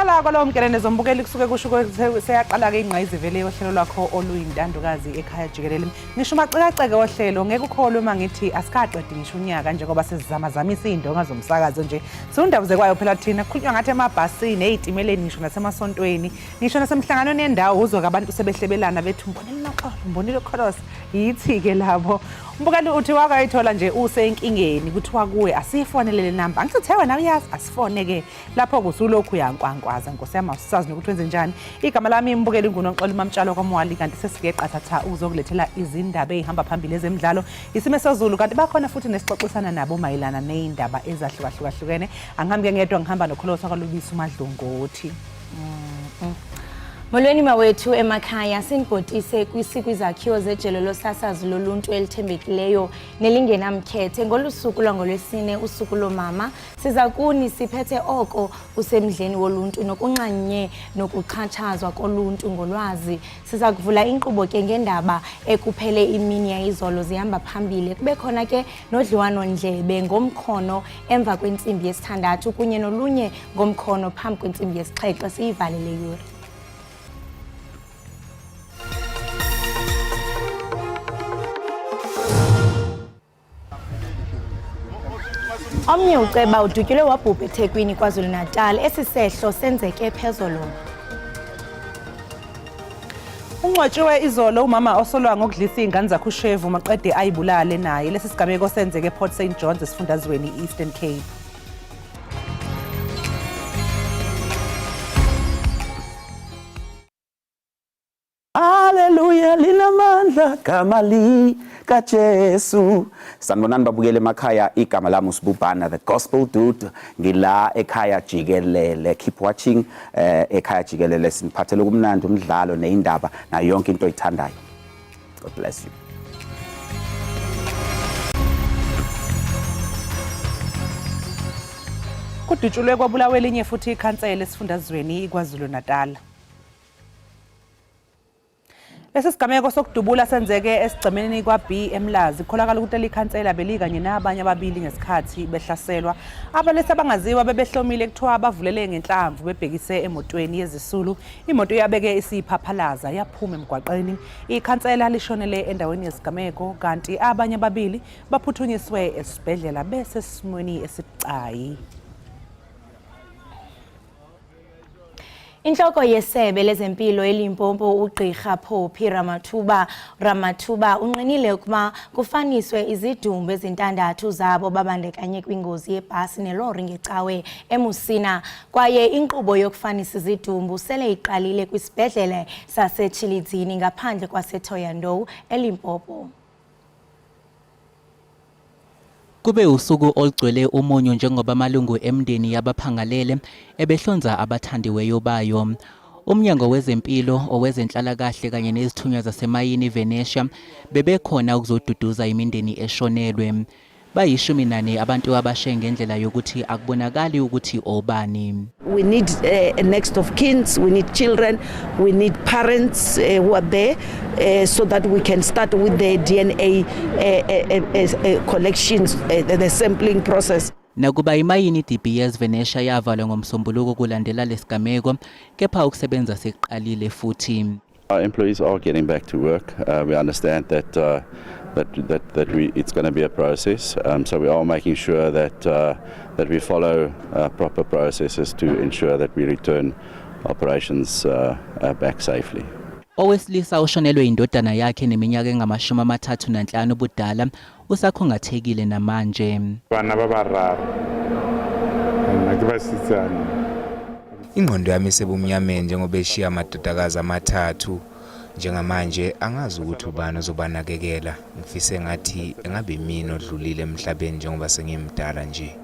Ukukhala kwalowo mgelenezo mbukeli kusuke kusho ukuthi seyaqala-ke ingqayizivele yohlelo lwakho oluyintandokazi ekhaya jikelele. Ngisho umacekaceke wohlelo ngeke ukholwe uma ngithi asikaqedi ngisho unyaka njengoba sizamazamisa iy'ndonga zomsakazo nje. Siwundabuzekwayo phela thina kukhulunywa ngathi emabhasini, ey'timeleni ngisho nasemasontweni, ngisho nasemhlanganweni yendawo uzwe-ke abantu sebehlebelana bethi umbonile uNoxolo, umbonile uKholosa. Yithi-ke labo. Mbukeli uthi wakayithola nje usenkingeni kuthiwa kuwe asiyifonele le namba. Angithi uthe wena uyazi asifone-ke. Lapho kusulokhu uyankwankwaza nkosi yami awusazi nokuthi wenze njani. Igama lami imbukeli nguNoxolo Mamtshalo kwaMwali kanti sesifike qathatha ukuzokulethela izindaba ezihamba phambili ezemidlalo, isimo sezulu kanti bakhona futhi nesixoxisana nabo mayelana nezindaba ezahlukahlukahlukene. Angihambi ke ngedwa ngihamba noKholosa kwaLubisi uMadlongothi. Molweni mawethu emakhaya sinibhotise kwisikwizakhiwo zejelo losasazo loluntu elithembekileyo nelingenamkhethe ngolu suku lwangolwesine usuku loomama. Siza kuni siphethe oko kusemdleni woluntu nokunxanye nokuxhatshazwa koluntu ngolwazi. Siza kuvula inkqubo ke ngendaba ekuphele imini yayizolo zihamba phambili. Kube khona ke nodliwano-ndlebe ngomkhono emva kwentsimbi yesithandathu kunye nolunye ngomkhono phambi kwentsimbi yesixhenxe siyivale le yure. Omnye uceba udutyulwe wabhubha eThekwini KwaZulu-Natal. Esi sehlo senzeke phezolo. Ungcwatshiwe izolo umama osolwa ngokudlisa iy'ngane zakhe ushevu maqede ayibulale naye. Lesi sigameko senzeke ePort St Johns esifundazweni i-Eastern Cape. Haleluya linamandla gama likaJesu. Sanibonani babukele emakhaya, igama lami uSibubhana the gospel dude, ngila ekhaya jikelele. Keep watching ekhaya jikelele, siniphathele okumnandi, umdlalo neyindaba nayo yonke into oyithandayo. God bless you. Kudutshulwe kwabulawa elinye futhi ikhansela esifundazweni iKwaZulu-Natal. Lesi sigameko sokudubula senzeke esigcemeni kwa-B eMlazi. Kukholakala ukuthi leli khansela belikanye nabanye ababili ngesikhathi behlaselwa. Abalisa abangaziwa bebehlomile kuthiwa bavulele ngenhlamvu bebhekise emotweni yezisulu. Imoto yabeke isiphaphalaza yaphuma emgwaqeni. Ikhansela lishonele endaweni yesigameko kanti abanye ababili baphuthunyiswe esibhedlela besesimweni esibucayi. Inhloko yesebe lezempilo eLimpopo uGqirha Phophi Ramathuba Ramathuba unqinile ukuba kufaniswe izidumbu ezintandathu zabo babandekanye kwingozi yebhasi nelori ngecawe eMusina, kwaye inkqubo yokufanisa izidumbu sele iqalile kwisibhedlele saseTshilidzini ngaphandle kwaseThohoyandou eLimpopo. Kube usuku olugcwele umunyu njengoba amalungu emndeni yabaphangalele ebehlonza abathandiweyo bayo. Umnyango wezeMpilo, owezeNhlalakahle kanye nezithunywa zasemayini iVenetia bebekhona ukuzoduduza imindeni eshonelwe. Bayishumi nane abantu abashe ngendlela yokuthi akubonakali ukuthi obani. We need next of kins, we need children, we need parents who are there so that we can start with the DNA collections, the sampling process. Nakuba imayini iDe Beers Venetia yavalwa ngoMsombuluko kulandela lesigameko, kepha ukusebenza sekuqalile futhi. Our employees are getting back to work. We understand that it's going to be a process, so we are making sure that we follow proper processes to ensure that we return operations back safely. Owesilisa oshonelwe indodana yakhe neminyaka engama-35 ubudala usakhungathekile namanje. Bana ba bararo nna ke basetsana. Ingqondo yami isebumnyameni njengoba eshiya amadodakazi amathathu. Njengamanje angazi ukuthi ubani ozobanakekela. Ngifise ngathi engabe imina odlulile emhlabeni njengoba sengimdala nje.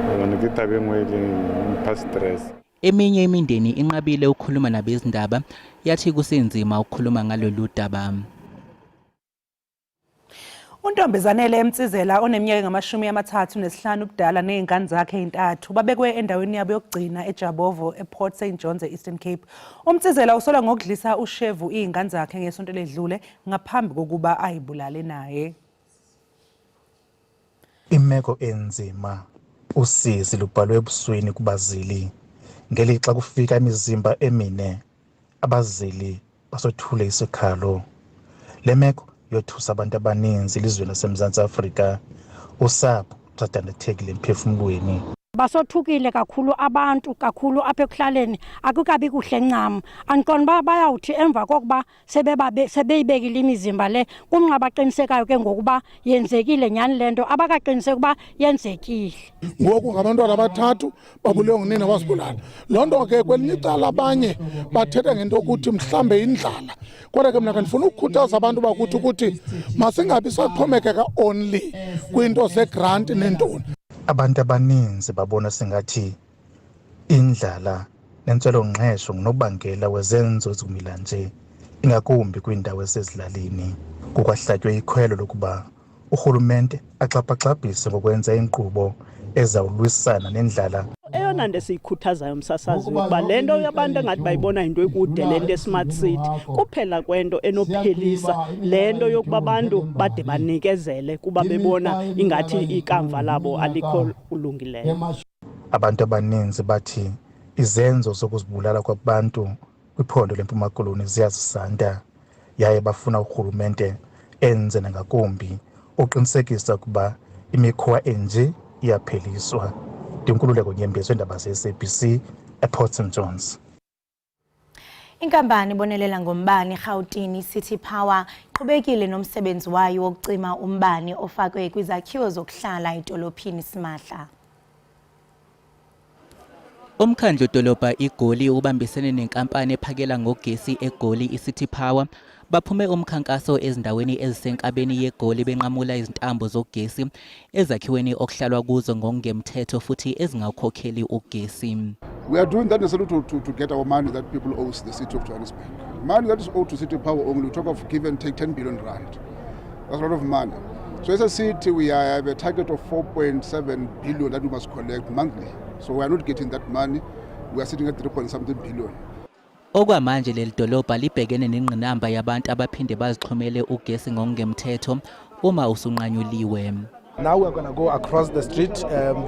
Gobane ke taba e nngwe e leng mpha stress. Eminye imindeni inqabile ukukhuluma nabezindaba yathi kusenzima ukukhuluma ngalolu daba. UNtombizanele Emtsizela oneminyaka engama-35 ubudala nezingane zakhe ezintathu babekwe endaweni yabo yokugcina eJabovo ePort St Johns e-Eastern Cape. UMtsizela usolwa ngokudlisa ushevu izingane zakhe ngesonto eledlule ngaphambi kokuba ayibulale naye. Imeko enzima, usizi lubhalwe ebusweni kubazili. Ngelixa kufika imizimba emine, abazili basothule isikhalo. Le meko yothusa abantu abaninzi elizweni laseMzantsi Afrika. Usapho lusadandathekile emphefumlweni. Basothukile kakhulu abantu kakhulu apha ekuhlaleni, akukabi kuhle ncam. Andiqonda uba bayawuthi emva kokuba sebeyibekile imizimba le kunxa baqinisekayo ke ngokuba yenzekile nyhani le nto, abakaqiniseki uba yenzekile. Ngoku ngabantwana abathathu babulewe ngunina wazibulala. Loo nto ke kwelinye icala abanye bathetha ngento yokuthi mhlambe indlala, kodwa ke mna ke ndifuna ukukhuthaza abantu bakuthi ukuthi masingabi saxhomekeka only kwiinto zegranti neentoni. Abantu abaninzi babona sengathi indlala nentswelongqesho ngunobangela wezenzo ezikumila nje, ingakumbi kwiindawo ezisezilalini. Kukwahlatywe ikhwelo lokuba urhulumente axabhaxabhise ngokwenza iinkqubo ezawulwisana nendlala. Eyona nto esiyikhuthazayo msasazi ukuba le nto yabantu engathi bayibona yinto ekude, le nto e-smart city, kuphela kwento enophelisa le nto yokuba abantu bade banikezele kuba bebona ingathi ikamva labo alikho kulungileyo. Abantu abaninzi bathi izenzo zokuzibulala kwabantu kwiphondo leMpuma Koloni ziyazisanda, yaye bafuna urhulumente enze nangakumbi uqinisekisa ukuba imikhwa enje iyapheliswa. Ndinkululeko Nyembezi, weendaba ze-SABC ePort St Johns. Inkampani ibonelela ngombane eRhawutini, City Power, iqhubekile nomsebenzi wayo wokucima umbane ofakwe kwizakhiwo zokuhlala edolophini simahla. Umkhandlu dolobha iGoli ubambisene nenkampani ephakela ngogesi eGoli iCity Power baphume umkhankaso ezindaweni ezisenkabeni yeGoli benqamula izintambo zogesi ezakhiweni okuhlalwa kuzo ngokungemthetho futhi ezingawukhokheli ugesi. We are doing that necessarily to get our money that people owes the city of Johannesburg. Money that is owed to City Power only, we talk of give and take 10 billion rand. That's a lot of money. So as a city, we have a target of 4.7 billion that we must collect monthly. So we are not getting that money. We are sitting at 3 point something billion. Okwamanje leli dolobha libhekene nengqinamba yabantu abaphinde bazixhumele ugesi ngokungemthetho uma usunqanyuliwe. Now we're going to go across the street.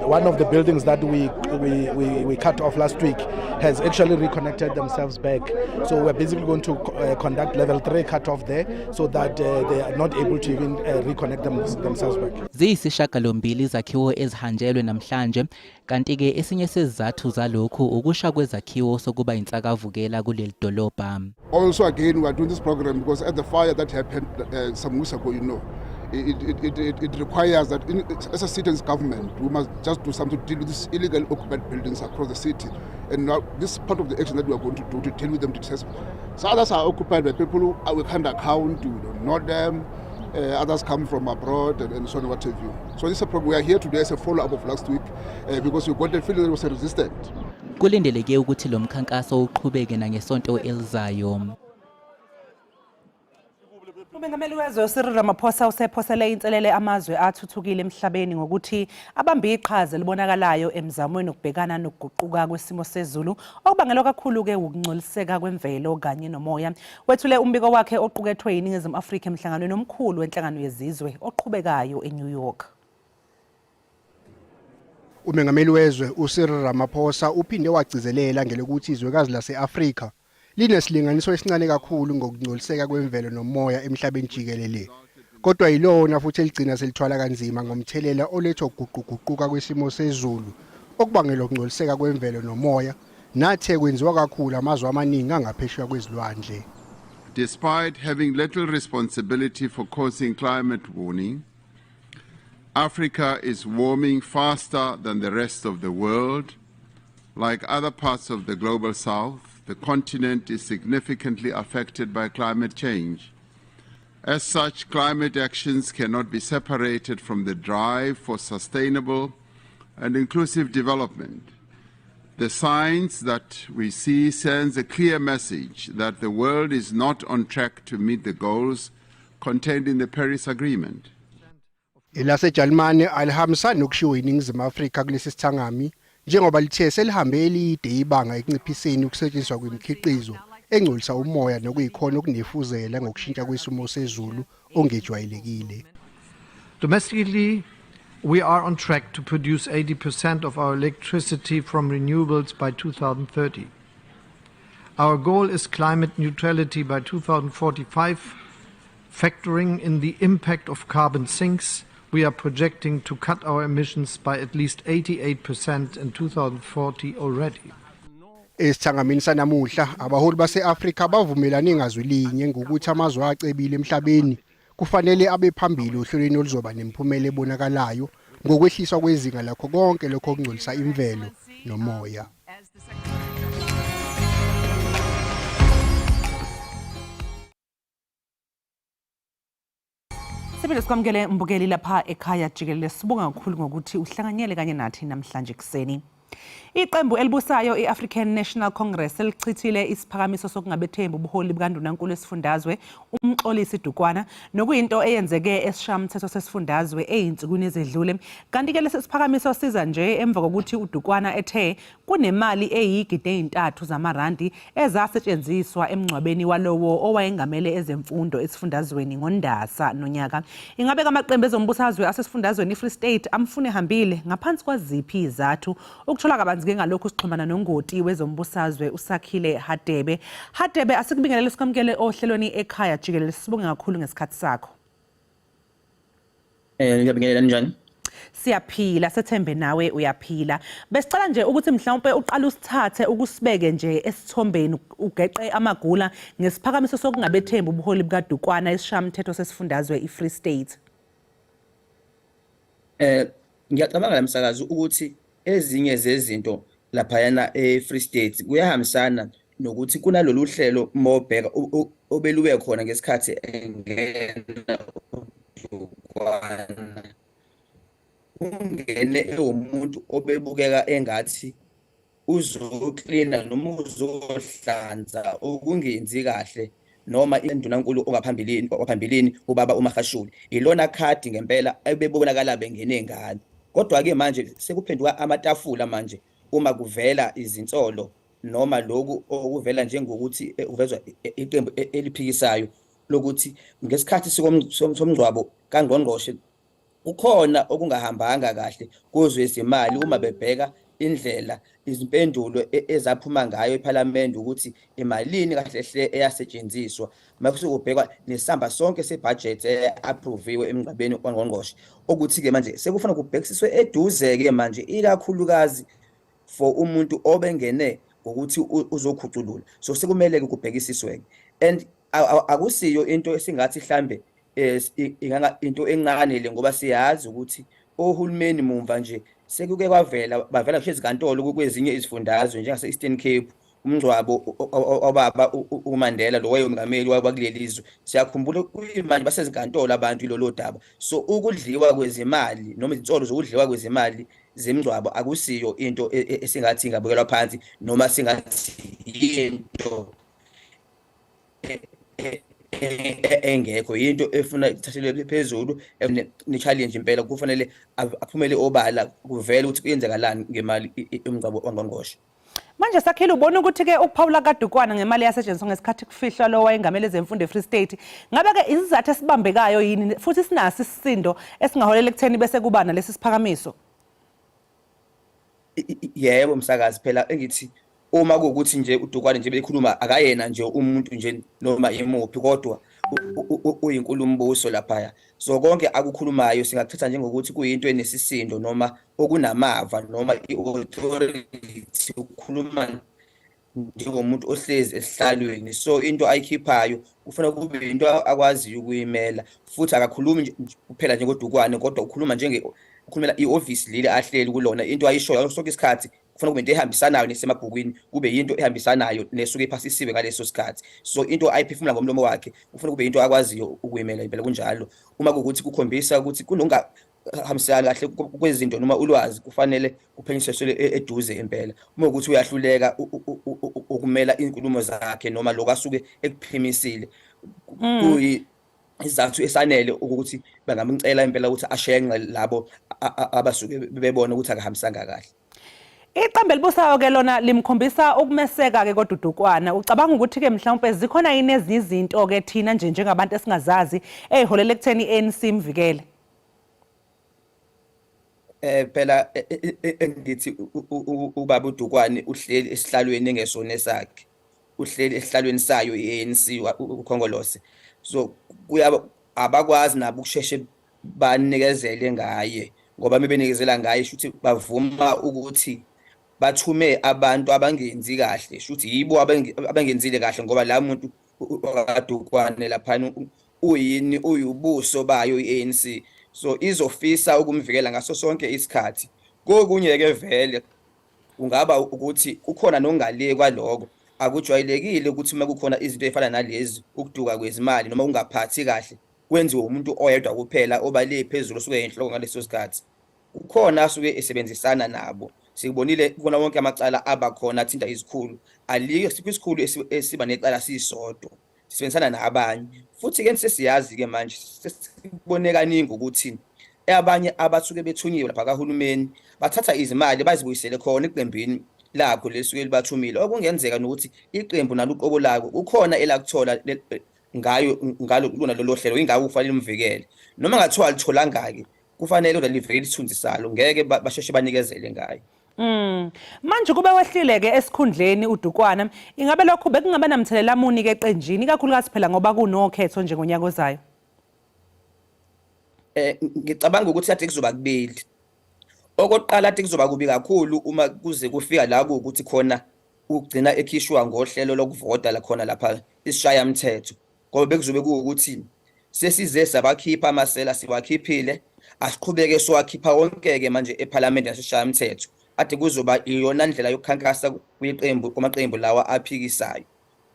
One of the buildings that we cut off last week has actually reconnected themselves back. So we're basically going to conduct level 3 cut off there so that they are not able to even reconnect themselves back. Ziyisishiyagalombili izakhiwo ezihanjelwe namhlanje, kanti-ke esinye sezizathu zalokhu ukusha kwezakhiwo sokuba insakavukela kuleli dolobha. Also again, we are doing this program because at the fire that happened some weeks ago, it requires that as a city and government, we must just do something to deal with these illegal occupied buildings across the city. And now this is part of the action that we are going to do to deal with them. So others are occupied by people who we can't account, we don't know them. Others come from abroad and so on, what have you. So this is a problem. We are here today as a follow-up of last week because we got the feeling that it was resistant. Kulindeleke ukuthi lo mkhankaso uqhubeke nangesonto elizayo. Umengameli wezwe uCyril Ramaphosa usephosele inselele amazwe athuthukile emhlabeni ngokuthi abambe iqhaza elibonakalayo emzamweni wokubhekana nokuguquka kwesimo sezulu okubangelwa kakhulu-ke ukungcoliseka kwemvelo kanye nomoya. Wethule umbiko wakhe oqukethwe yiNingizimu Afrika emhlanganweni omkhulu wenhlangano yezizwe oqhubekayo eNew York. Umengameli wezwe uCyril Ramaphosa uphinde wagcizelela ngelokuthi izwekazi lase-Afrika linesilinganiso esincane kakhulu ngokungcoliseka kwemvelo nomoya emhlabeni jikelele. Kodwa yilona futhi eligcina selithwala kanzima ngomthelela olethwa ukuguquguquka kwesimo sezulu okubangelwa ukungcoliseka kwemvelo nomoya nathe kwenziwa kakhulu amazwe amaningi angaphesheya kwezilwandle. Despite having little responsibility for causing climate warming, Africa is warming faster than the rest of the world. Like other parts of the global south, the continent is significantly affected by climate change. As such, climate actions cannot be separated from the drive for sustainable and inclusive development. The signs that we see sends a clear message that the world is not on track to meet the goals contained in the Paris Agreement. ElaseJalimane alihambisani nokushiwo yiNingizimu Afrika kulesi sithangami njengoba lithe selihambe elide ibanga ekunciphiseni ukusetshenziswa kwemikhiqizo engcolisa umoya nokuyikhona okunefuzela ngokushintsha kwesimo sezulu ongejwayelekile. Domestically, We are on track to produce 80% of our electricity from renewables by 2030. Our goal is climate neutrality by 2045. Factoring in the impact of carbon sinks, we are projecting to cut our emissions by at least 88% in 2040 already. Esithangamini sanamuhla abaholi base-Afrika bavumelane ngazwi linye ngokuthi amazwe acebile emhlabeni kufanele abe phambili ohlelweni oluzoba nemiphumela ebonakalayo ngokwehliswa kwezinga lakho konke lokho okungcolisa imvelo nomoya. Siphinde sikwamukele mbukeli lapha ekhaya jikelele sibonga kakhulu ngokuthi uhlanganyele kanye nathi namhlanje ekuseni. Iqembu elibusayo i-African National Congress selichithile isiphakamiso sokungabethembi ubuholi bukaNdunankulu wesifundazwe uMxolisi Dukwana nokuyinto eyenzeke esishayamthetho sesifundazwe ezinsukwini ezedlule. Kanti-ke lesi siphakamiso siza nje emva kokuthi uDukwana ethe Kunemali eyigidi ezintathu zamarandi ezasetshenziswa emngcwabeni walowo owayengamele ezemfundo esifundazweni ngoNdasa nonyaka. Ingabe amaqembu ezombusazwe asesifundazweni iFree State amfune hambile ngaphansi kwaziphi izathu? Ukuthola kabanzi-ke ngalokhu sixhumana nongoti wezombusazwe uSakhile Hadebe. Hadebe, asikubingelele sikwamukele ohlelweni ekhaya jikelele sibonge kakhulu ngesikhathi sakho. Ngiyabingelela ninjani? Siyaphila sethembe nawe uyaphila. Besicela nje ukuthi mhlawumbe uqale usithathe ukusibeke nje esithombeni ugeqe amagula ngesiphakamiso sokungabethembi ubuholi bukaDukwana esishayamthetho sesifundazwe iFree State. Eh ngiyacabanga la msakazi ukuthi ezinye zezinto laphayana e-Free State kuyahambisana nokuthi kunalolu hlelo mobheka obelube khona ngesikhathi engena uDukwana ungene ewumuntu obebukeka engathi uzoklina noma uzohlanza okungenzi kahle noma indunankulu ongaphambilini waphambilini ubaba uMagashule ilona khadi ngempela ebebonakala bengene ngalo kodwa-ke manje sekuphenduka amatafula manje uma kuvela izinsolo noma lokhu okuvela njengokuthi kuvezwa iqembu eliphikisayo lokuthi ngesikhathi somngcwabo kangqongqoshe kukhona okungahambanga kahle kwezezimali uma bebheka indlela izimpendulo ezaphuma ngayo ePhalamende ukuthi imalini kahle hle eyasetshenziswa makusuke kubhekwa nesamba sonke sebudget e-approviwe emngcwabeni kangqongqoshe okuthi-ke manje sekufana kubhekisiswe eduze-ke manje ikakhulukazi for umuntu obengene ngokuthi uzokhuculula so sekumele-ke kubhekisiswe-ke and akusiyo into esingathi hlambe eh, inganga into encane le ngoba siyazi ukuthi ohulumeni mumva nje sekuke kwavela bavela ngisho ezinkantolo kwezinye izifundazwe njengase-Eastern Cape umngcwabo obaba uMandela lo wayemengameli wakuleli zwe siyakhumbula kuyimanje basezinkantolo abantu ilolo daba so ukudliwa kwezimali noma izinsolo zokudliwa kwezimali zemngcwabo akusiyo into e, e, esingathi ingabukelwa phansi noma singathi yinto engekho yinto efuna ithathelwe phezulu ne-challenge impela kufanele aphumele obala kuvele ukuthi kuyenzakalani ngemali yomngcwabo wangqongqoshe. Manje Sakhile ubona ukuthi-ke ukuphawula kaDukwana ngemali eyasetshenziswa ngesikhathi kufihlwa lo wayengamele ezemfundo eFree State ngabe-ke isizathu esibambekayo yini futhi sinaso isisindo esingaholela ekutheni bese kuba nalesi siphakamiso? Yebo msakazi phela engithi uma kuwukuthi nje uDukwane nje bekhuluma akayena nje umuntu nje noma imuphi kodwa uyinkulumbuso laphaya so konke akukhulumayo singakuthatha njengokuthi kuyinto enesisindo noma okunamava noma i-authority ukukhuluma njengomuntu ohlezi esihlalweni so into ayikhiphayo kufanele kube into akwaziyo ukuyimela futhi akakhulumi kuphela njengodukwane kodwa ukhuluma njenge ukhulumela ihhovisi leli ahleli kulona into ayishoyo ngaso sonke isikhathi kufanele kube into ehambisanayo nesemabhukwini kube yinto ehambisanayo nesuke iphasisiwe ngaleso sikhathi so into ayiphefumula ngomlomo wakhe kufanele kube into akwaziyo ukuyimela impela kunjalo uma kuwukuthi kukhombisa ukuthi kunokungahambisani kahle kwezinto noma ulwazi kufanele kuphenyisiswe e-, eduze impela uma ukuthi uyahluleka ukumela izinkulumo zakhe noma lokho asuke ekuphimisile kuyi isizathu esanele ukuthi bangamcela impela ukuthi ashenxe labo abasuke bebona ukuthi akahambisanga kahle. Iqembu elibusayo ke lona limkhombisa ukumeseka ke kodudukwana. Ucabanga ukuthi ke mhlawumbe zikhona yini ezinye izinto ke thina nje njengabantu esingazazi eziholela ekutheni i-ANC imvikele? Eh phela e, e, e, engithi ubaba uDukwane uhleli esihlalweni engesona esakhe. Uhleli esihlalweni sayo iANC uKhongolose. So kuyaba abakwazi nabo ukusheshe banikezele ngaye ngoba mebenikezela ngaye shuthi bavuma ukuthi bathume abantu abangenzi kahle shuthi yibo abangenzile kahle ngoba la muntu wakadukwane laphana uyini uyubuso bayo i-ANC so izofisa ukumvikela ngaso sonke isikhathi kokunye ke vele kungaba ukuthi kukhona nongale kwaloko akujwayelekile ukuthi uma kukhona izinto ezifana nalezi ukuduka kwezimali noma ungaphathi kahle kwenziwe umuntu oyedwa kuphela obale phezulu osuke yinhloko ngaleso sikhathi kukhona asuke esebenzisana nabo sikubonile kukona wonke amacala aba khona athinta izikhulu alikho sikho isikhulu esiba necala sisodwa sisebenzisana nabanye futhi ke sesiyazi ke manje sesibone kaningi ukuthi abanye abasuke bethunyiwe lapha kahulumeni bathatha izimali bazibuyisele khona eqembini lakho lesuke libathumile okungenzeka nokuthi iqembu naluqobo lako kukhona elakuthola ngayo ngalo kulona lolo hlelo ingakho kufanele umvikele noma ngathiwa alitholanga-ke kufanele kodwa livikele isithunzi salo ngeke basheshe banikezele ngayo Mm. Manje kube wehlile ke esikhundleni uDukwana, ingabe lokhu bekungaba namthelela muni ke eqenjini ikakhulukazi phela ngoba kunokhetho nje ngonyaka ozayo? Eh ngicabanga ukuthi kade kuzoba kubili. Okokuqala kade kuzoba kubi kakhulu uma kuze kufika la kuwukuthi khona ugcina ekhishwa ngohlelo lokuvota la khona lapha isishayamthetho ngoba bekuzobe kuwukuthi sesize sabakhipha amasela siwakhiphile asiqhubeke siwakhipha wonke-ke manje ephalamende nasishayamthetho ade kuzoba iyona ndlela yokukhankasa kwiqembu kwamaqembu lawa aphikisayo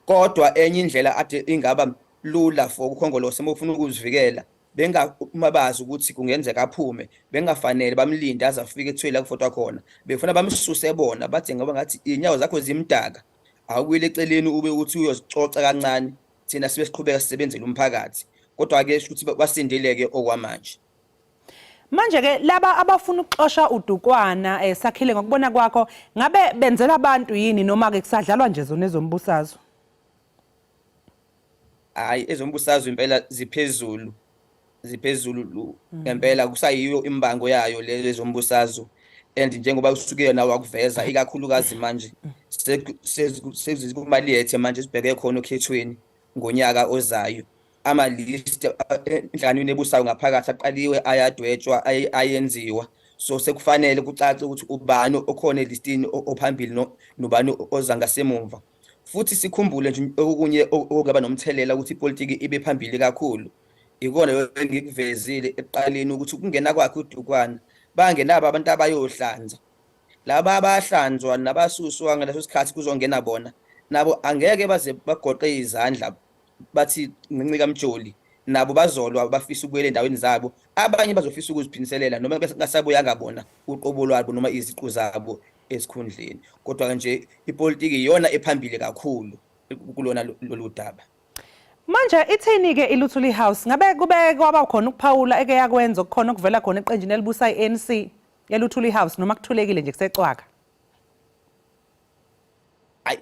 kodwa enye indlela ade ingaba lula for ukhongolose uma ufuna ukuzivikela benga uma bazi ukuthi kungenzeka aphume bengafanele bamlinde aze afike kuthiwe la kuvotwa khona befuna bamsuse bona bathi ngoba ngathi iy'nyawo zakho zimdaka awuyele eceleni ube uthi uyozicoca kancane thina sibe siqhubeka sisebenzele umphakathi kodwa-ke sho ukuthi basindile-ke okwamanje. Manje-ke laba abafuna ukuxosha uDukwana eh, Sakhile ngokubona kwakho ngabe benzela abantu yini noma-ke kusadlalwa nje zona ezombusazwe? Hhayi ezombusazwe impela ziphezulu ziphezulu ngempela kusayiyo imbango yayo leyo ezombusazwe and njengoba usuke nawe wakuveza ikakhulukazi manje sezikumaliyethe manje sibheke khona okhethweni ngonyaka ozayo ama-list enhlanganweni ebusayo ngaphakathi aqaliwe ayadwetshwa ayenziwa so sekufanele kucace ukuthi ubani okhona elistini ophambili nobani oza ngasemumva Futhi sikhumbule nje okunye okungaba nomthelela ukuthi ipolitiki ibe phambili kakhulu ikona lokho engikuvezile ekuqaleni ukuthi ukungena kwakhe uDukwana bangenabo abantu abayohlanza laba abahlanzwa nabasuswa ngaleso sikhathi kuzongena bona nabo angeke baze bagoqe izandla bathi ngincika mjoli nabo bazolwa bafisa ukubuyela endaweni zabo abanye bazofisa ukuziphindiselela noma bengasabuyanga bona uqobo lwabo noma iziqu zabo esikhundleni kodwa nje ipolitiki iyona ephambili kakhulu kulona lolu daba. Manje ithini-ke iLuthuli House? Ngabe kube kwaba khona ukuphawula eke yakwenza okukhona okuvela khona eqenjini elibusa i-ANC eLuthuli House noma kuthulekile nje kusecwaka? Ayi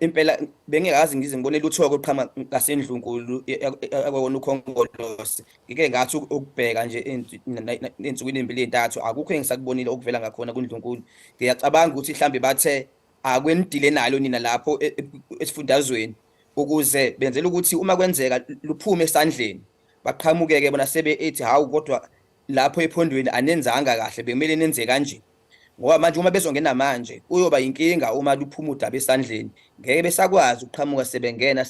impela bengingakaze ngize ngibone lutho okuqhama ngasendlunkulu yakwona uKhongolose. Ngike ngathi ukubheka nje ey'nsukwini ey'mbili ey'ntathu akukho engisakubonile okuvela ngakhona kundlunkulu. Ngiyacabanga ukuthi mhlambe bathe akwenidile nalo nina lapho e, e, esifundazweni ukuze benzela ukuthi uma kwenzeka luphume esandleni baqhamuke-ke bona sebe ethi hawu kodwa lapho ephondweni anenzanga kahle bekumele nenze kanje ngoba manje uma bezongena manje kuyoba inkinga uma luphuma udaba esandleni ngeke besakwazi ukuqhamuka sebengena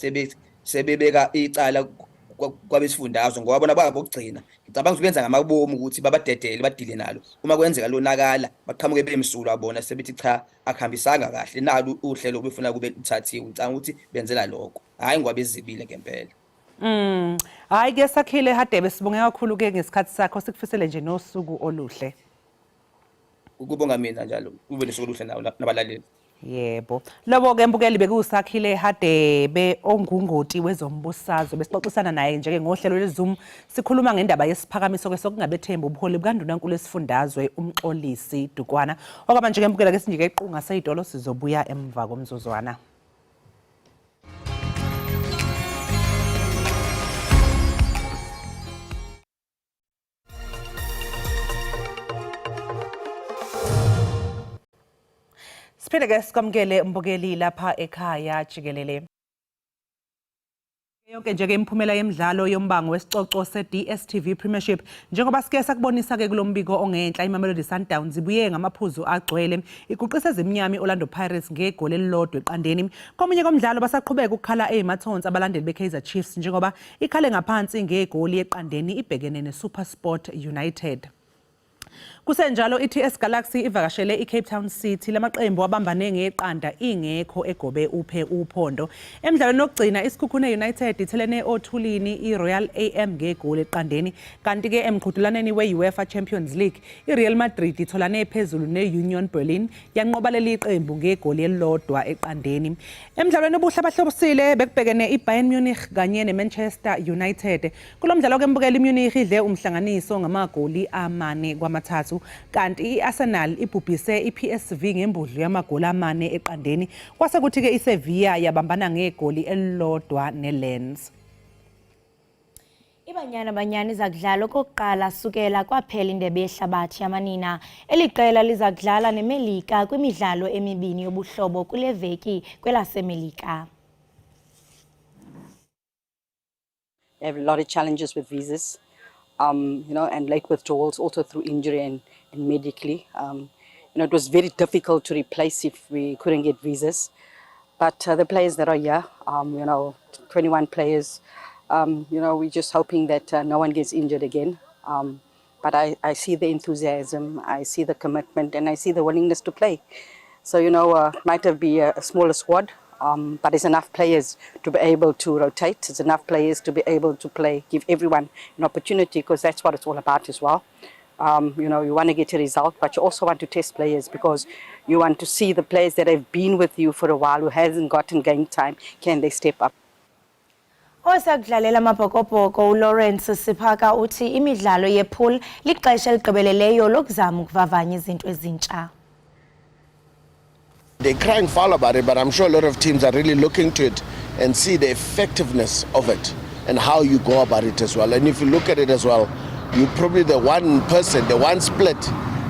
sebebeka icala kwabesifundazwe ngoba bona bangabokugcina ngicabanga ukuthi benza ngamabomu ukuthi babadedele badile nalo uma kwenzeka lonakala baqhamuke bemsulwa bona sebethi cha akuhambisanga kahle nalu uhlelo obefuna kube luthathiwe ngicabanga ukuthi benzela lokho hhayi ngoba bezibile ngempela Mm. Hayi ke Sakhile Hadebe sibonge kakhulu ke ngesikhathi sakho sikufisele nje nosuku oluhle. Ukubonga mina njalo ube nosuku oluhle nawe nabalaleli. Yebo. Lobo ke mbukeli bekuwuSakhile Hadebe ongungoti wezombusazwe besixoxisana naye nje ke ngohlelo lweZoom sikhuluma ngendaba yesiphakamiso ke sokungabethembi ubuholi bukaNdunankulu esifundazwe uMxolisi Dukwana. Okwamanje ke mbukela ke sinjike equnga seyitolo sizobuya emva komzuzwana. Siphinde ke sikwamukele mbukeli lapha ekhaya jikelele. Yonke nje ke imiphumela yemidlalo yombango wesicoco se-DStv Premiership njengoba sike sakubonisa ke kulo mbiko ongenhla iMamelodi Sundowns ibuye ngamaphuzu agcwele iguqise ezimnyama i-Orlando Pirates ngegoli elilodwa eqandeni. Komunye komdlalo basaqhubeka ukukhala eyimathonsi abalandeli beKaizer Chiefs njengoba ikhale ngaphansi ngegoli eqandeni ibhekene neSuperSport United. Kusenjalo iTS Galaxy ivakashele iCape Town City lamaqembu abambane ngeqanda ingekho egobe uphe uphondo. Emdlalweni wokugcina iSikhukhune United ithelene othulini iRoyal AM ngegoli eqandeni kanti-ke emqhudelwaneni we-UEFA Champions League iReal Madrid itholane phezulu ne-Union Berlin yanqoba leli qembu ngegoli elilodwa eqandeni. Emdlalweni obuhle abahlobisile bekubhekene iBayern Munich kanye neManchester United. Kulo mdlalo ke mbukeli iMunich idle umhlanganiso ngamagoli amane kwamathathu kanti i-Arsenal ibhubhise iPSV ngembudlu yamagoli amane eqandeni kwase kuthi-ke iSevilla yabambana ngegoli elilodwa neLens. IBanyana Banyana iza kudlala okokuqala sukela kwaphela indebe yehlabathi yamanina. Eli qela liza kudlala neMelika kwimidlalo emibini yobuhlobo kule veki kwelaseMelika. They have a lot of challenges with visas, and late withdrawals also through injury and medically. It was very difficult to replace if we couldn't get visas. But the players that are here, 21 players, we're just hoping that no one gets injured again. But I see the enthusiasm, I see the commitment, and I see the willingness to play. So, might have been a smaller squad, but it's enough players to be able to rotate. It's enough players to be able to play, give everyone an opportunity, because that's what it's all about as well. You want to get a result, but you also want to test players because you want to see the players that have been with you for a while who hasn't gotten game time, can they step up? Osakudlalela amabhokobhoko uLawrence Sephaka uthi imidlalo yepool lixesha eligqibeleleyo lokuzama ukuvavanya izinto ezintsha. They're crying foul about it, but I'm sure a lot of teams are really looking to it and see the effectiveness of it and how you go about it as well. And if you look at it as well, you're probably the one person, the one split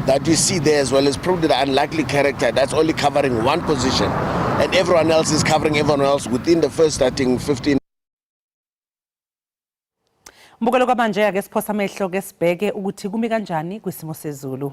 that you see there as well is probably the unlikely character that's only covering one position and everyone else is covering everyone else within the first starting 15. Mbukelo kwamanje ake siphosa amehlo ke sibheke ukuthi kumi kanjani kwisimo sezulu.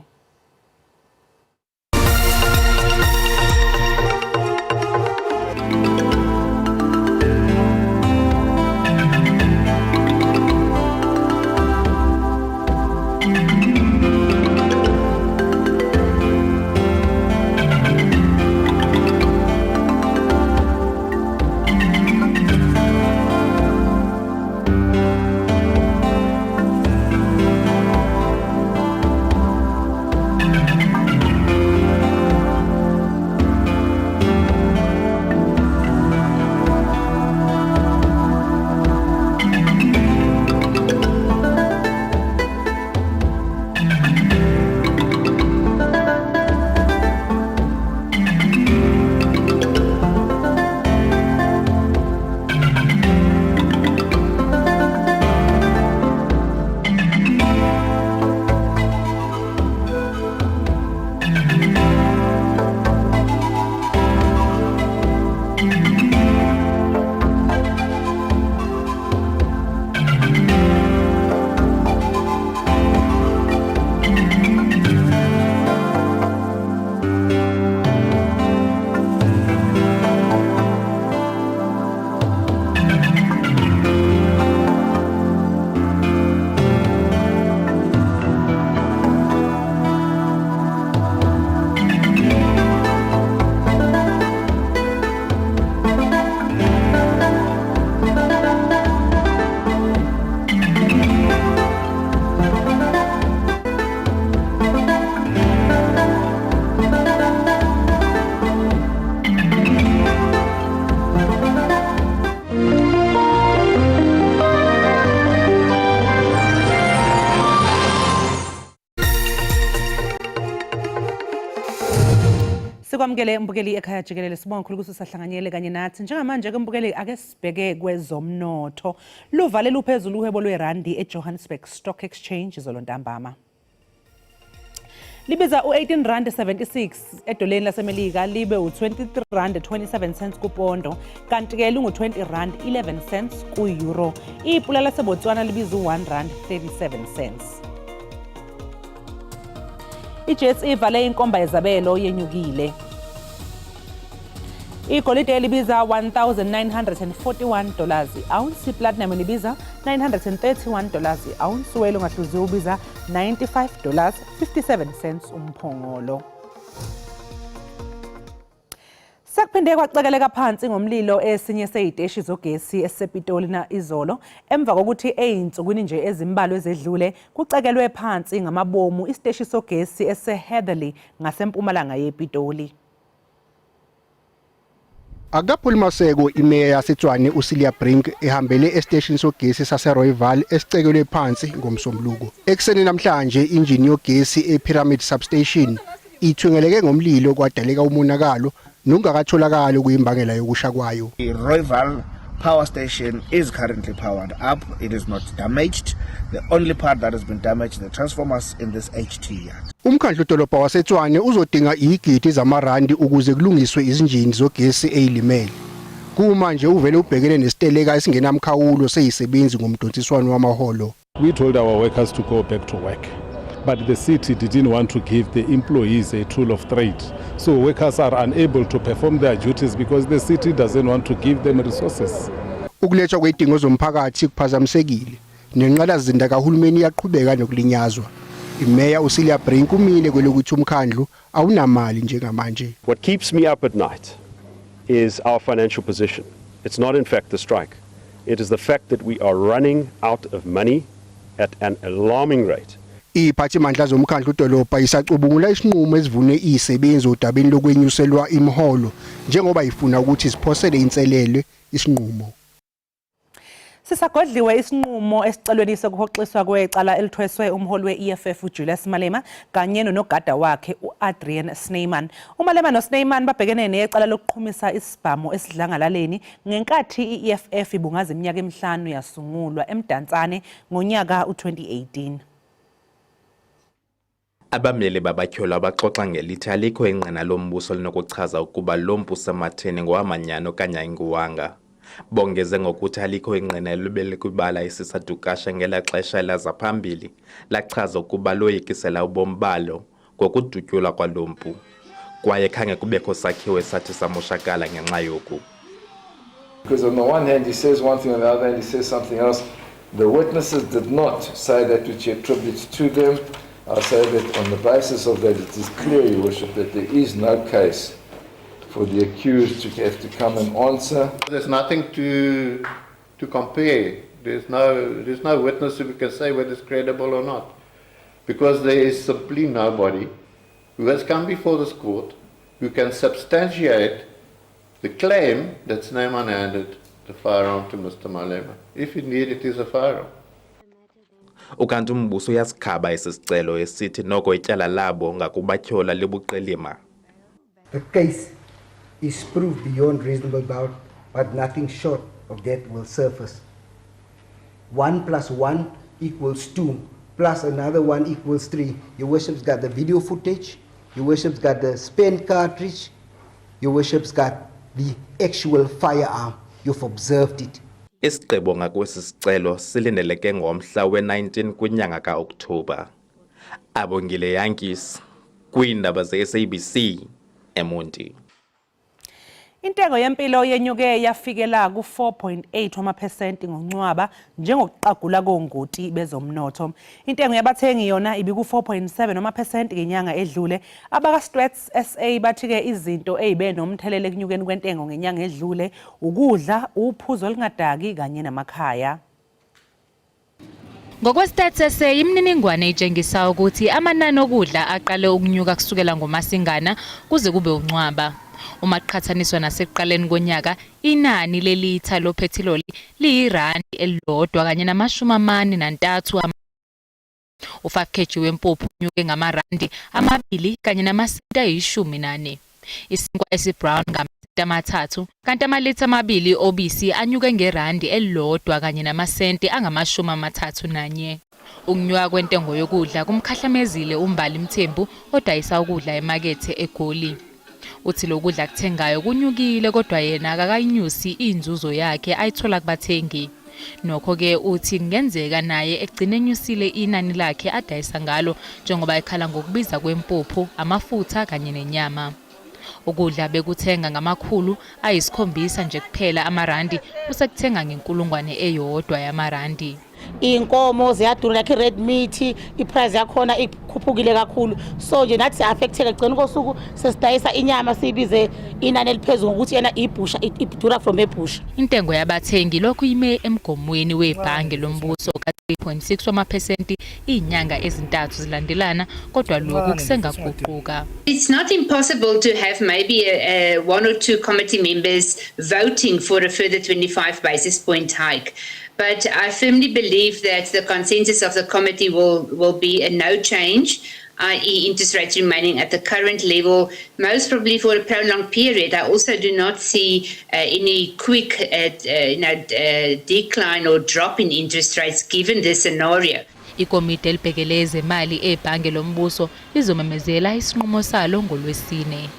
Sikwamukele mbukeli ekhaya jikelele, sibonga kakhulu ukuthi usahlanganyele kanye nathi. Njengamanje ke mbukeli, ake sibheke kwezomnotho. Luvale luphezulu uhwebo lwerandi eJohannesburg Stock Exchange izolo ntambama. Libiza u-18 rand 76 edoleni laseMelika libe u-23 rand 27 cents kupondo kanti-ke lingu-20 rand 11 cents ku-euro. Ipula laseBotswana libiza u-1 rand 37 cents. IJets ivale inkomba yezabelo yenyukile. Igolide libiza 1941 dollars i-ounce, iplatinum libiza 931 dollars i-ounce, uwele ongahluziwe ubiza 95 dollars 57 cents umphongolo. Sekuphinde kwacekeleka phansi ngomlilo esinye seyiteshi zogesi esisePitoli na izolo emva kokuthi eyinsukwini nje ezimbalwa ezedlule kucekelwe phansi ngamabomu isiteshi sogesi esiseHeatherley ngasempumalanga yePitoli. Akukapholi maseko imeya yaseTshwane uCelia Brink ehambele esiteshini sogesi saseRooiwal esicekelwe phansi ngoMsombuluko. Ekuseni namhlanje injini yogesi ePyramid Substation ithungeleke ngomlilo kwadaleka umonakalo nongakatholakali okuyimbangela yokusha kwayo. The Rooiwal power station is currently powered up. It is not damaged. The only part that has been damaged, the transformers in this HT yard. Umkhandlu dolobha waseTshwane uzodinga izigidi zamarandi ukuze kulungiswe izinjini zogesi ezilimele. Kumanje uvele ubhekene nesiteleka esingenamkhawulo seyisebenzi ngomdonsiswano wamaholo. We told our workers to go back to work. But the city didn't want to give the employees a tool of trade. So workers are unable to perform their duties because the city doesn't want to give them resources. Ukulethwa kwezidingo zomphakathi kuphazamisekile nenqalasizinda kahulumeni iyaqhubeka nokulinyazwa. Imeya uCelia Brink umile kwelokuthi umkhandlu awunamali njengamanje. What keeps me up at night is our financial position. It's not in fact the strike. It is the fact that we are running out of money at an alarming rate. Iziphathimandla zomkhandlu dolobha isacubungula isinqumo esivune izisebenzi odabeni lokwenyuselwa imiholo njengoba ifuna ukuthi siphosele inselele isinqumo. Sisagodliwe isinqumo esicelweni sokuhoxiswa kwecala elithweswe umholi we-EFF uJulius Malema kanye nonogada wakhe u-Adrian Snyman. UMalema noSnyman babhekene necala lokuqhumisa isibhamu esidlangalaleni ngenkathi i-EFF ibungaza iminyaka emihlanu yasungulwa eMdantsane ngonyaka u-2018. Abameli babatyholwa baxoxa ngelithi alikho ingqina lombuso linokuchaza ukuba lo mpu usematheni ngowamanyani okanye ayinguwanga. Bongeze ngokuthi alikho ingqina elibele kwibala iSisa Dukashe ngela xesha elaza phambili lachaza ukuba loyikisela ubomi balo ngokudutyulwa kwalo mpu. Kwaye khange kubekho sakhiwo esathi samoshakala ngenxa yoku. Because on the one hand he says one thing, on the other hand he says something else. The witnesses did not say that which he attributes to them. I say that on the basis of that it is clear, Your Worship, that there is no case for the accused to have to come and answer. There's nothing to compare. There's no witness who can say whether it's credible or not, because there is simply nobody who has come before this court who can substantiate the claim that Snyman handed the firearm to Mr. Malema, if indeed it is a firearm. Ukanti umbuso uyasikhaba esi sicelo esithi noko ityala labo ngakubatyholwa libuqilima. The case is proved beyond reasonable doubt, but nothing short of that will surface. 1 plus 1 equals 2, plus another 1 equals 3. Your Worship's got the video footage, Your Worship's got the spent cartridge, Your Worship's got the actual firearm. You've observed it. Isigqibo ngakwesi sicelo silindeleke ngomhla we-19 kwinyanga kaOkthobha. Abongile Yankees kwiindaba ze-SABC eMonti. Intengo yempilo yenyuke yafikela ku-4.8 wamaphesenti ngoNcwaba njengokuqagula kongoti bezomnotho. Intengo yabathengi yona ibiku-4.7 wamaphesenti ngenyanga edlule. Abaka-Stats SA bathi-ke izinto ezibe nomthelela ekunyukeni kwentengo ngenyanga edlule ukudla, uphuzo olungadaki kanye namakhaya. NgokweStats SA, imininingwane itshengisa ukuthi amanani okudla aqale ukunyuka kusukela ngoMasingana kuze kube uNcwaba. Uma kuqhathaniswa nasekuqaleni konyaka, inani lelitha lophethiloli liyirandi elilodwa kanye nama-43. U-5 kg wempuphu unyuke ngamarandi 2 kanye namasenti ayi-14. Isinkwa esi-brown ngamasenti 3, kanti amalitha 2 obisi anyuke ngerandi elilodwa kanye namasenti angama-31. Ukunyuka kwentengo yokudla kumkhahlamezile uMbali Mthembu odayisa ukudla emakethe eGoli. Uthi lokudla akuthengayo kunyukile kodwa yena akakayinyusi inzuzo yakhe ayithola kubathengi. Nokho-ke uthi kungenzeka naye egcine enyusile inani lakhe adayisa ngalo njengoba ekhala ngokubiza kwempuphu, amafutha kanye nenyama. Ukudla bekuthenga ngama-700 nje kuphela amarandi, usekuthenga nge-1000 yamarandi. Iy'nkomo ziyadura, like i-red meat, i-price yakhona ikhuphukile kakhulu, so nje nathi siya-affecteka. Egcina kosuku sesidayisa inyama siyibize inani eliphezulu ngokuthi yena ibhusha idura from ebhusha. Intengo yabathengi lokhu ime emgomweni webhange lombuso ka-3.6 wamaphesenti iy'nyanga ezintathu zilandelana, kodwa lokhu kusengaguquka. It's not impossible to have maybe a one or two committee members voting for a further 25 basis point hike. But I firmly believe that the consensus of the committee will be a no change, i.e. interest rates remaining at the current level, most probably for a prolonged period. I also do not see any quick decline or drop in interest rates given this scenario. Ikomiti elibhekele ezemali ebhange lombuso lizomemezela isinqumo salo ngolwesine.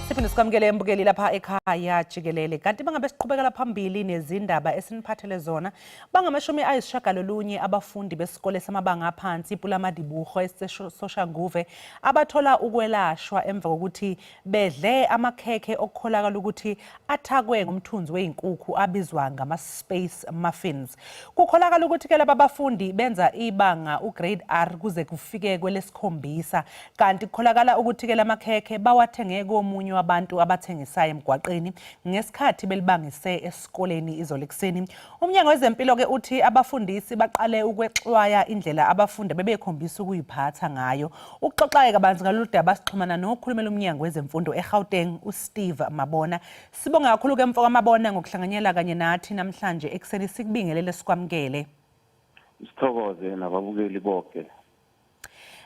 Siphinde sikwamukele embukeli lapha ekhaya jikelele. Kanti bangabe siqhubekela phambili nezindaba esiniphathele zona. Bangama-90 abafundi besikole samabanga aphansi iPulamadibogo eSoshanguve abathola ukwelashwa emva kokuthi bedle amakhekhe okukholakala ukuthi athakwe ngomthunzi weyinkukhu abizwa ngama-space muffins. Kukholakala ukuthi ke laba bafundi benza ibanga ugrade R kuze kufike kwelesikhombisa, kanti kukholakala ukuthi ke lamakhekhe bawathenge komunye wabantu abathengisayo emgwaqeni ngesikhathi belibangise esikoleni izolo ekuseni. Umnyango wezempilo ke uthi abafundisi baqale ukwexwaya indlela abafundi bebekhombisa ukuyiphatha ngayo. Ukuxoxa-ke kabanzi ngalolu daba sixhumana nokhulumela umnyango wezemfundo eGauteng uSteve Mabona. Sibonga kakhulu-ke mfoka Mabona ngokuhlanganyela kanye nathi namhlanje ekuseni, sikubingelele sikwamukele. Sithokoze nababukeli bonke.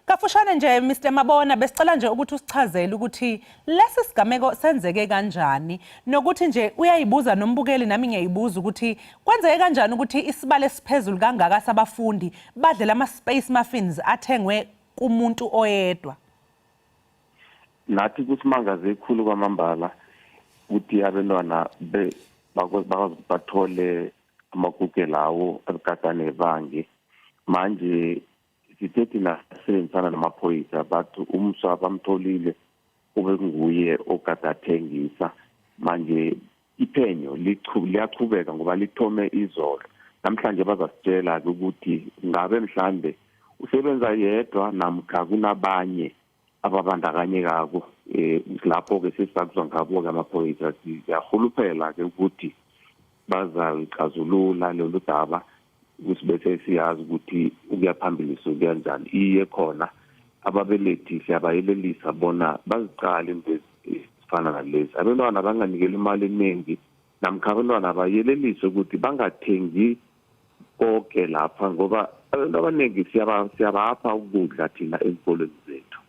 Kafushane nje Mr Mabona, besicela nje ukuthi usichazele ukuthi lesi sigameko senzeke kanjani, nokuthi nje uyayibuza nombukeli nami ngiyayibuza ukuthi kwenzeke kanjani ukuthi isibalo esiphezulu kangaka sabafundi badle lama space muffins athengwe kumuntu oyedwa. Nathi kusimangaze ikhulu kwamambala ukuthi abantwana bakwazi bathole amakuke lawo abekade anebangi. Manje sithe thina sisebenzisana namaphoyisa, bathi umswa bamtholile, ube kunguye okade athengisa. Manje iphenyo liyachubeka ngoba lithome izolo. Namhlanje bazasitshela-ke ukuthi ngabe mhlambe usebenza yedwa namkha kunabanye ababandakanyekako. Lapho-ke sesizakuzwa ngabo-ke amaphoyisa. Siyahuluphela-ke ukuthi bazalicazulula lolu daba, ukuthi bese siyazi ukuthi ukuya phambili sokuya njani. Iye khona ababelethi siyabayelelisa bona baziqale into ezifana nalezi. Abantwana banganikelwa imali eningi, namkha abantwana bayeleliswe ukuthi bangathengi konke lapha, ngoba abantu abaningi siyabapha ukudla thina ezikolweni zethu.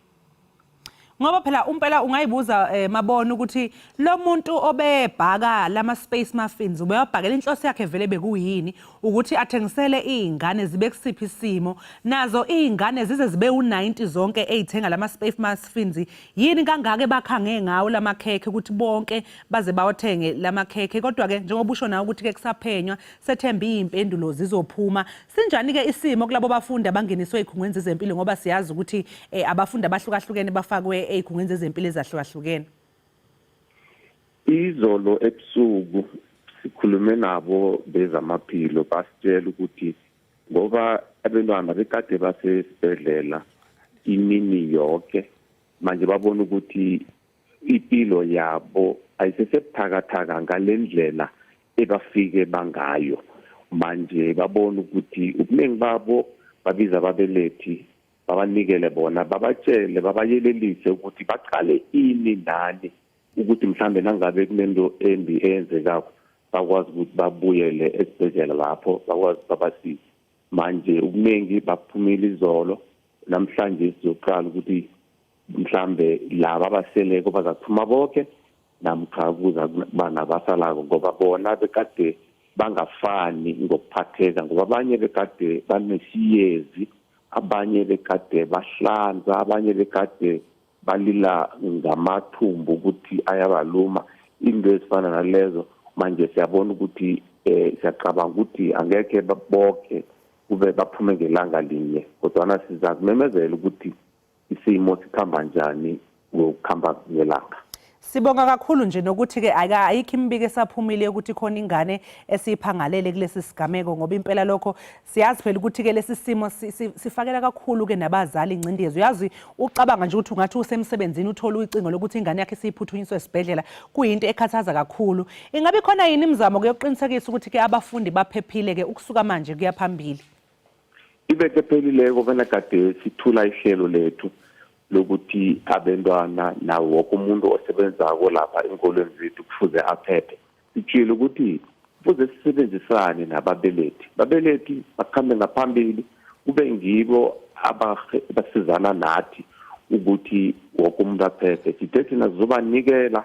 Ngoba phela umpela ungayibuza Mabona ukuthi lo muntu obebhaka lama space muffins ubewabhakela inhloso yakhe vele bekuyini, ukuthi athengisele izingane zibe kusiphi isimo, nazo izingane zize zibe u90 zonke ezithenga lama space muffins, yini kangaka ebakhange ngawo lamakhekhe ukuthi bonke baze bawathenge lamakhekhe. Kodwa ke njengoba usho nawe ukuthi ke kusaphenywa, sethemba izimpendulo zizophuma. Sinjani ke isimo kulabo bafundi abangeniswe ezikhungweni zezempilo, ngoba siyazi ukuthi abafundi abahlukahlukene bafakwe ezikhungweni zezempilo ezahlukahlukene? Izolo ebusuku sikhulume nabo bezamaphilo, basitshela ukuthi ngoba abantwana bekade basesibhedlela imini yonke, manje babona ukuthi impilo yabo ayisesebuthakathaka ngalendlela ebafike bangayo. Manje babona ukuthi ubuningi babo babiza ababelethi, babanikele bona, babatshele, babayelelise ukuthi baqale ini nani, ukuthi mhlambe nangabe kunento embi eyenzekako bakwazi ukuthi babuyele esibhedlela lapho bakwazi babasize. Manje ubuningi baphumile izolo, namhlanje sizoqala ukuthi mhlambe laba abaseleko bazaphuma bonke. Namkha kuza kuba nabasalako, ngoba bona bekade bangafani ngokuphatheka, ngoba abanye bekade banesiyezi, abanye bekade bahlanza, abanye bekade balila ngamathumbu ukuthi ayabaluma, into ezifana nalezo. Manje siyabona ukuthi siyacabanga ukuthi angekhe bonke kube baphume ngelanga linye, kodwana siza kumemezela ukuthi isimo sikhamba njani ngokukhamba ngelanga. Sibonga kakhulu nje nokuthi ke ayikho imibiko esaphumile ukuthi khona ingane esiphangalele kulesi sigameko, ngoba impela lokho siyazi phela ukuthi ke lesi simo sifakela kakhulu ke nabazali ingcindezi. Uyazi ucabanga nje ukuthi ungathi usemsebenzini uthole ucingo lokuthi ingane yakhe isiphuthunyiswe esibhedlela, kuyinto ekhathaza kakhulu. Ingabe khona yini imizamo kuyoqinisekisa ukuthi ke abafundi baphephile ke ukusuka manje kuya phambili? Ibeke phelileko bena kade sithula ihlelo lethu lokuthi abantwana nawo woke umuntu osebenzako lapha enkolweni zethu kufuze aphephe. Sitshile ukuthi kufuze sisebenzisane nababelethi, babelethi bakhambe ngaphambili, kube ngibo abasizana nathi ukuthi woke umuntu aphephe. Sithe thina sizobanikela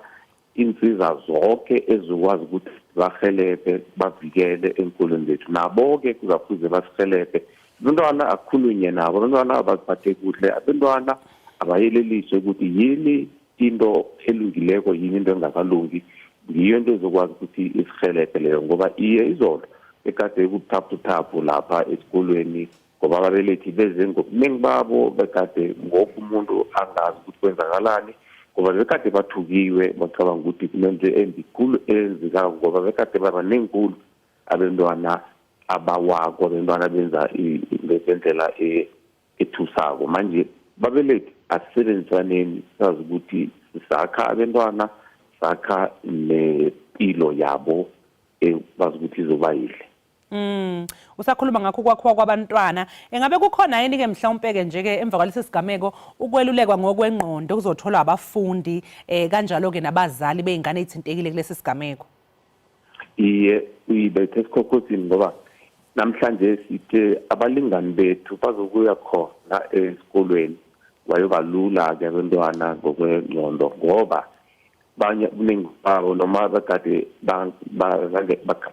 insiza zonke ezikwazi ukuthi bahelebhe bavikele enkolweni zethu, nabo-ke kuzafuze basihelebhe. Abantwana akukhulunye nabo, abantwana abaziphathe kuhle, abantwana abayeleliswe ukuthi yini into elungileko, yini into engakalungi. Ngiyo into ezokwazi ukuthi isihelebhe leyo, ngoba iye izolo bekade kubuthaphuthaphu lapha esikolweni, ngoba ababelethi beze ngobuningi babo, bekade ngoku umuntu angazi ukuthi kwenzakalani, ngoba bekade bathukiwe bacabanga ukuthi kunento embi khulu eyenzekako, ngoba bekade babaningi khulu abantwana abawako, abantwana benza ngendlela ethusako. Manje babelethi asisebenzisaneni, sazi ukuthi sakha abantwana, sakha nempilo yabo bazi ukuthi izoba yihle. Usakhuluma ngakho kwakhiwa kwabantwana, engabe kukhona yini ke mhlawumbe ke nje ke emva kwalesi sigameko ukwelulekwa ngokwengqondo kuzotholwa abafundi kanjalo ke nabazali beingane ezithintekile kulesi sigameko? Iye, uyibethe esikhokhosini, ngoba namhlanje sithe abalingani bethu bazokuya khona esikolweni bayobalula ke abantwana ngokwengqondo, ngoba banye buningi babo noma bekade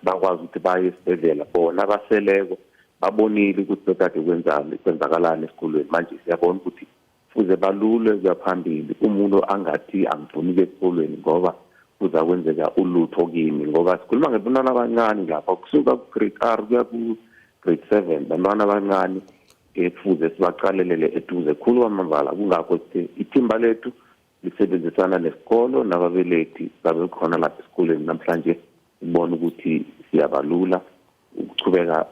bakwazi ukuthi baye esibhedlela, bona baseleko babonile ukuthi bekade kwenzani, kwenzakalani esikolweni. Manje siyabona ukuthi fuze balulwe kuya phambili, umuntu angathi angifuni ukuya esikolweni ngoba kuza kwenzeka ulutho kimi, ngoba sikhuluma ngebantwana abancane lapha, kusuka ku-grade R kuya ku-grade 7, bantwana abancane ekufuze sibaqalelele eduze khulu kwamambala. Kungakho sithe ithimba lethu lisebenzisana nesikolo nababelethi babe khona lapha esikolweni namhlanje, ubona ukuthi siyabalula ukuchubeka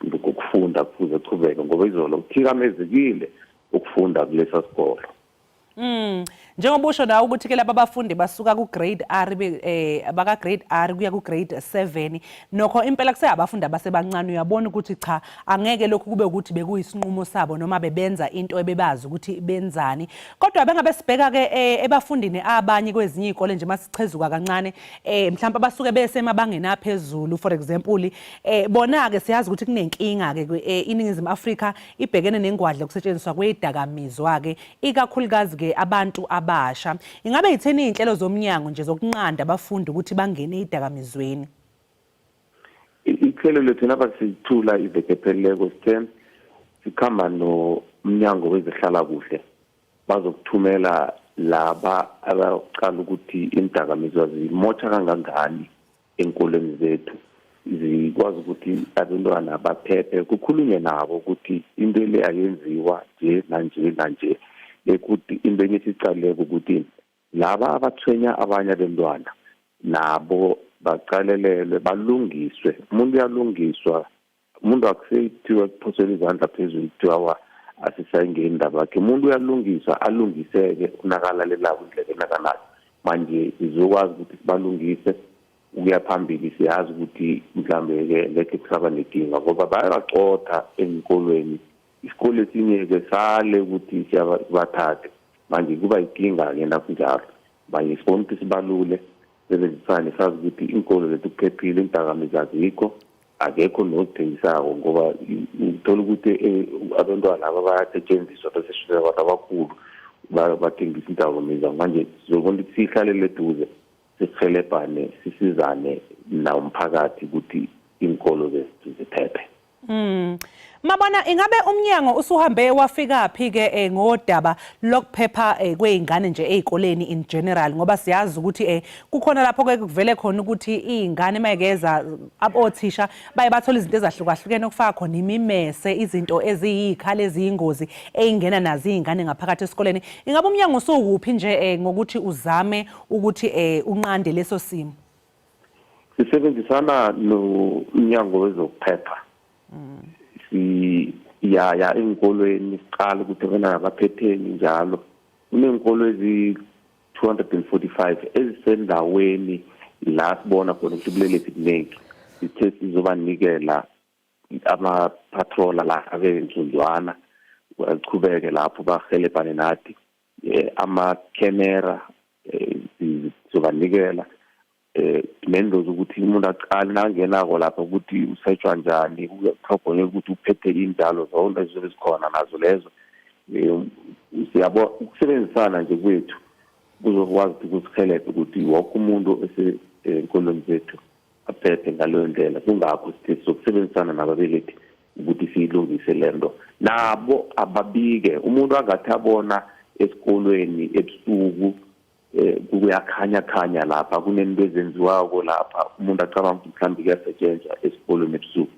ngokufunda, kufuze kuchubeke, ngoba izolo kuthikamezekile ukufunda kulesa sikolo. Njengoba usho nawe ukuthi ke laba abafundi basuka ku grade R baka grade R kuya ku grade 7, nokho impela kuseyabafundi abasebancane, uyabona ukuthi cha angeke lokhu kube ukuthi bekuyisinqumo sabo noma bebenza into ebebazi ukuthi benzani. Kodwa bengabe sibheka ke ebafundini abanye kwezinye izikole nje masichezuka kancane, mhlawumbe abasuke besemabangeni aphezulu, for example, bona ke siyazi ukuthi kunenkinga ke iNingizimu Afrika ibhekene nengwadla ukusetshenziswa kwedakamizwa ke ikakhulukazi ke abantu abasha. Ingabe yitheni izinhlelo zomnyango nje zokunqanda abafundi ukuthi bangene idakamizweni? Ihlelo lethu naba sithula iveke epheleleko, sithe sikhamba nomnyango wezehlala kuhle, bazokuthumela laba abaqala ukuthi imidakamizwa zimotsha kangangani enkolweni zethu, zikwazi ukuthi abantwana baphephe, kukhulunywe nabo ukuthi into le ayenziwa nje nanje nanje. Bekuthi into enye esicaleko ukuthi laba abathwenya abanye abantwana nabo baqalelelwe, balungiswe. Umuntu uyalungiswa, umuntu akuseyithiwa kuphosela izandla phezulu kuthiwa asisayingeni indaba yakhe, umuntu uyalungiswa, alungiseke unakalalelako indlela enakanayo. Manje sizokwazi ukuthi sibalungise ukuya phambili, siyazi ukuthi mhlambe-ke ngekhe kusaba nenkinga, ngoba bayabacotha enkolweni, isikole esinye-ke sale ukuthi sibathathe, manje kuba yinkinga-ke nakunjalo. Manje sibona ukuthi sibalule, sebenzisane, sazi ukuthi iinkolo zethu kuphephile, iindakamizwa azikho, akekho nozithengisako, ngoba uthola ukuthi abantwana aba bayasetshenziswa bese abantu abakhulu bathengisa iindakamizwa. Manje sizobona ukuthi sihlalele eduze Sirhelebhane, sisizane nawumphakathi ukuthi iinkolo zethu ziphephe. Mabona, ingabe umnyango usuhambe wafika phi ke ngodaba lokuphepha kwezingane nje ezikoleni in general, ngoba siyazi ukuthi kukhona lapho ke kuvele khona ukuthi izingane mayekeza abothisha baye bathola izinto ezahlukahlukene, okufaka khona imimese, izinto eziyikhala eziyingozi eyingena nazo izingane ngaphakathi esikoleni. Ingabe umnyango usuwuphi nje ngokuthi uzame ukuthi unqande leso simo? Sisebenzisana nomnyango wezokuphepha. Siyaya enkolweni, siqala ukuthi abantwana baphetheni njalo. Kuneenkolo ezi-245 ezisendaweni la sibona khona ukuthi ubulelesi buningi. Sithe sizobanikela ama-patroller la abe nzunzwana, achubeke lapho bahelebhane nathi. Ama-camera sizobanikela, nento zokuthi umuntu aqale nangenako lapha ukuthi usetshwa njani, kutlhogonyelwa ukuthi uphethe injalo, zonke ezizobe zikhona nazo lezo. Siyabo ukusebenzisana nje kwethu kuzokwazi ukuthi kusihelebhe ukuthi woke umuntu esenkolweni zethu aphephe ngaleyo ndlela. Kungakho sithi sizokusebenzisana nababelethi ukuthi siyilungise le nto. Nabo ababike umuntu angathi abona esikolweni ebusuku kuyakhanya khanya lapha, kunento ezenziwako lapha, umuntu acabanga ukuthi mhlawumbe kuyasetshenzwa esikolweni ebusuku.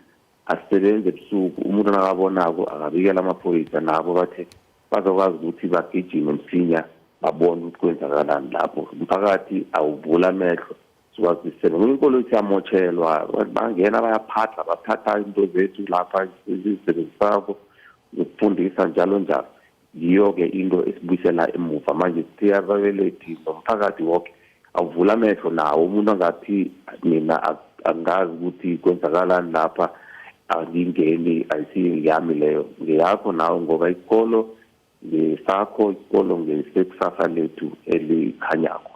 Asisebenze ebusuku. Umuntu nakabonako akabikela amaphoyisa, nabo bathe bazokwazi ukuthi bagijime msinya babone ukuthi kwenzakalani lapho. Umphakathi awuvula amehlo, sikwazi ukusebenza. Inkolo siyamotshelwa, bangena bayaphatha, bathatha into zethu lapha esizisebenzisako zokufundisa njalo njalo. Yiyo-ke into esibuyisela emuva manje. Sithe ababelethi nomphakathi woke awuvula amehlo nawo. Umuntu angathi mina angazi ukuthi kwenzakalani lapha, angingeni, ayisiyami leyo, ngeyakho nawe, ngoba isikolo ngesakho, isikolo ngesekusasa lethu elikhanyako.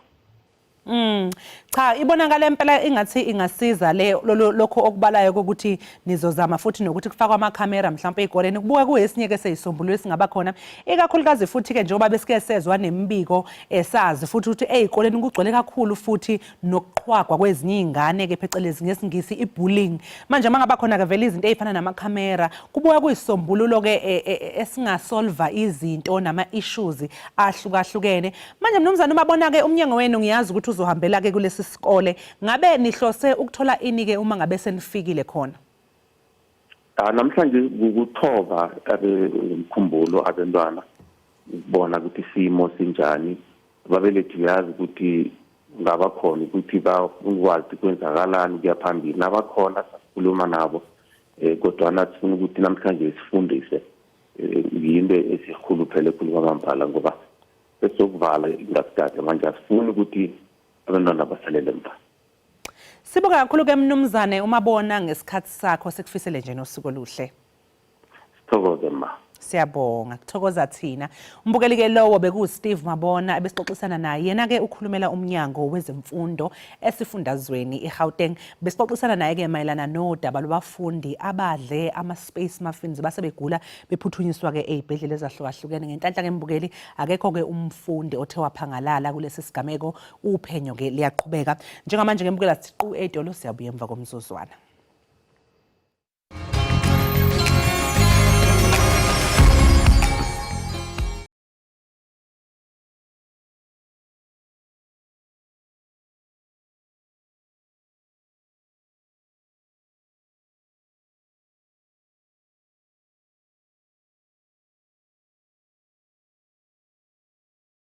Cha, ibonakala impela ingathi ingasiza le lokho okubalayo ukuthi nizozama futhi nokuthi kufakwa amakhamera mhlawumbe ey'koleni. Kubuka kuyesinye ke seyisombululo esingaba khona, ikakhulukazi futhi ke njengoba besike sezwa nemibiko, esazi futhi ukuthi ey'koleni kugcwele kakhulu futhi nokuqhwagwa kwezinye iy'ngane ke, phecelezi ngesiNgisi i-bullying. Manje uma ngaba khona ke vele izinto ey'fana namakhamera, kubuka kuyisombululo ke esingasolva izinto nama-issues ahlukahlukene. Manje mnumzane uMabona-ke, umnyango wenu ngiyazi ukuthi uzohambela-ke kulesi sikole. Ngabe nihlose ukuthola ini-ke uma ngabe senifikile khona? Ah, namhlanje kukuthoba abemkhumbulo abantwana, ukubona ukuthi isimo sinjani. Ababelethi uyazi ukuthi ngaba khona ukuthi bakwazi kwenzakalani kuya phambili. Nabakhona sakhuluma nabo, kodwana sifuna ukuthi namhlanje sifundise. Yinto esikhuluphele khulu kwamambala, ngoba sesizokuvala ingasikade manje, asifuni ukuthi abantwana basalele emva. Sibonga kakhulu-ke mnumzane uMabona ngesikhathi sakho, sikufisele nje nosuku oluhle. Sithokoze ma. Siyabonga, kuthokoza thina. Umbukeli-ke lowo bekuwu-Steve Mabona ebesixoxisana naye. Yena-ke ukhulumela umnyango wezemfundo esifundazweni iGauteng. Besixoxisana naye-ke mayelana nodaba lwabafundi abadle ama-space muffins base begula, bephuthunyiswa-ke ey'bhedlela ezahlukahlukene. Ngenhlanhla-ke mbukeli, akekho-ke umfundi othe waphangalala kulesi sigameko. Uphenyo-ke liyaqhubeka. Njengamanje-ke mbukela, siqu ey'tolo, siyabuya emva komzuzwana.